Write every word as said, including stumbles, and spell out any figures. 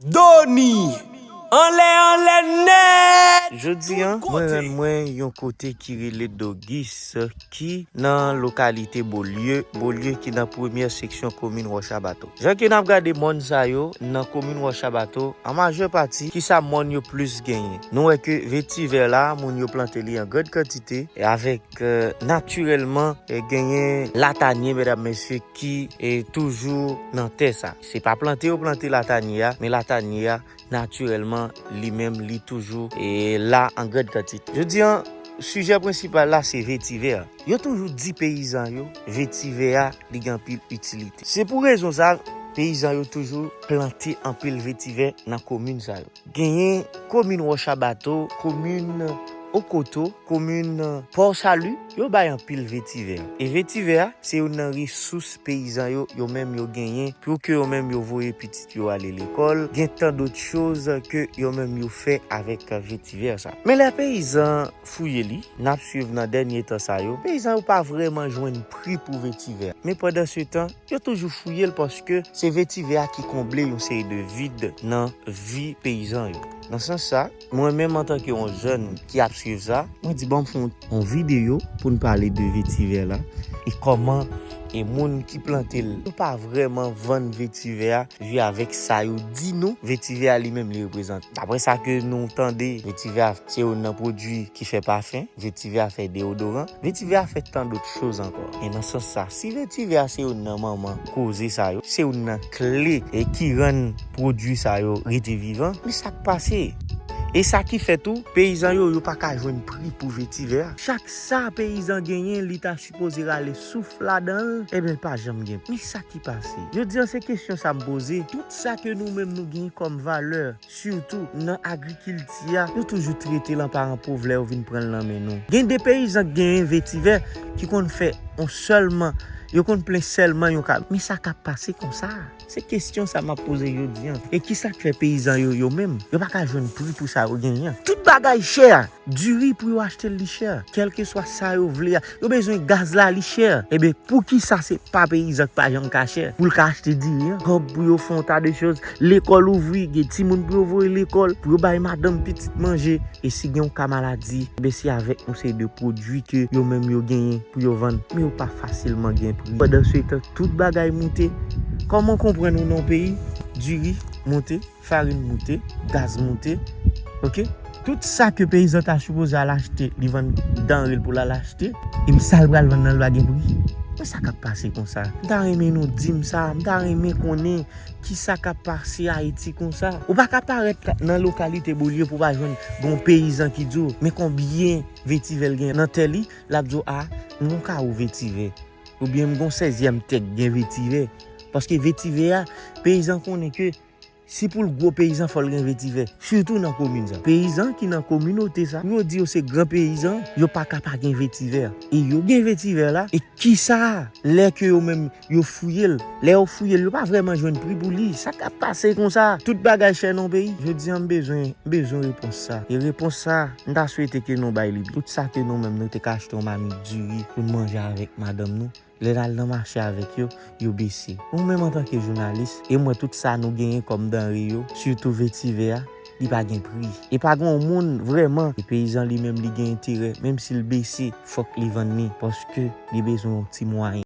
Doni, anlè, anlè nèt. Jodi a, mwen rann mwen yon kote ki rele Dogis, ki nan lokalite Bolye, Bolye ki nan premyè seksyon komin Wòchabato. Jan ke n ap gade mòn sa yo nan komin Wòchabato, an majè pati, ki sa mòn yo plis genyen? Nou wè ke vetivè la, moun yo plante li an grann kantite, e avèk, eh, natirèlman, eh, genyen latanye, medam, mesye, ki, eh, toujou nan tè sa. Se pa plante yo plante latanye a, men latanye a, natirèlman, li menm, li toujou, eh, la an grann kantite. Jodi a, sijè prensipal la, se vetivè a. Yo toujou di peyizan yo, vetivè a, li gen anpil itilite. Se pou rezon sa, peyizan yo toujou plante anpil vetivè nan komin sa yo. Genyen komin Wòchabato, komin Okoto, komin Pò Sali, yo bay anpil vetivè. E vetivè a, se youn nan resous peyizan yo, yo menm yo genyen, pou ke yo menm yo voye pitit yo ale lekòl, gen tan dòt choz ke yo menm yo fè avèk vetivè sa. Men lè peyizan fouye li, n ap swiv nan dènye tan sa yo, peyizan yo pa vrèman jwenn pri pou vetivè. Men pandan se tan, yo toujou fouye l paske se vetivè a ki konble yon seri de vid nan vi peyizan yo. Nan sans sa, mwen menm antanke yon jèn ki ap swiv sa, mwen di ban m fè yon, yon videyo pou n pale de vetivè la e kòman e moun ki plante l yo pa vrèman vann vetivè a, vi avèk sa yo di nou vetivè a li menm li reprezante. Daprè sa ke nou tande, vetivè a se youn nan pwodui ki fè pafen, vetivè a fè deodoran, vetivè a fè tan dòt choz ankò. E nan sans sa, si vetivè a se youn nan manman koze sa yo, se youn nan kle e ki rann pwodui sa yo rete vivan, men sa k pase? E sa ki fè tou, peyizan yo, yo pa ka jwenn pri pou vetivè a. Chak sa peyizan genyen, li ta sipoze rale souf ladan l, ebyen, l pa janm gen. Men sa ki pase? Jodi a, se kesyon sa m poze. Tout sa ke nou menm nou genyen kòm valè, sitou nan agrikilti a, nou toujou trete l an paran pòv lè yo vin pran l nan men nou. Gen de peyizan k genyen vetivè ki konn fè yon sèlman, yo konn plen sèlman yon kab. Men sa k ap pase konsa? Se kesyon sa m ap poze jodi a. E ki sa k fè peyizan yo, yo menm, yo pa ka jwenn pri pou sa yo genyen an? Tout bagay chè. Diri pou yo achte l li chè. Kèlkeswa sa yo vle a, yo bezwen gaz la li chè. Ebyen, poukisa se pa peyizan k pa janm ka chè pou l ka achte diri an? Kòb pou yo fè yon ta de choz, lekòl ouvri, gen timoun pou yo voye lekòl, pou yo bay madanm pitit manje. E si gen yon ka maladi, ebyen, se avèk yon seri de pwodui ke yo menm yo genyen pou yo vann, men yo pa fasilman gen pri. Pandan se tan, tout bagay moute. Kòman konprann ou nan yon peyi, diri moute, farin moute, gaz moute, oke? Tout sa ke peyizan ta sipoze al achte, li vann danre l pou l al achte, epi sa l pral vann nan, l pa gen pri. Men sa k ap pase konsa? M ta renmen nou di m sa, m ta renmen konnen ki sa k ap pase Ayiti konsa. Ou pa ka parèt nan lokalite Bolye pou w pa jwenn gon peyizan ki di w, men konbyen vetivè l gen nan tè li, l ap di w, a, m gon kawo vetivè. Oubyen m gon sèzyèm tèk gen vetivè. Paske vetivè a, peyizan konnen ke si pou l gwo peyizan, fò l gen vetivè. Sitou nan komin sa. Peyizan ki nan kominote sa, pou yo di yo se gran peyizan, yo pa ka pa gen vetivè. E yo gen vetivè la, e kisa lè ke yo menm yo fouye l? Lè yo fouye l, yo pa vrèman jwenn pri pou li. Sa k ap pase konsa? Tout bagay chè nan peyi. Jodi a, m bezwen, m bezwen repons sa. E repons sa, m ta swete ke nou bay li. Tout sa ke nou menm nou te ka achte yon mamit diri pou n manje avèk madanm nou, lè n al nan mache avèk yo, yo bese. Ou menm antanke jounalis, e m wè tout sa nou genyen kòm danre yo, sitou vetivè a, li pa gen pri. E pa gen yon moun vrèman, e peyizan li menm li gen enterè, menm si l bese, fòk li vann li, paske li bezwen yon ti mwayen.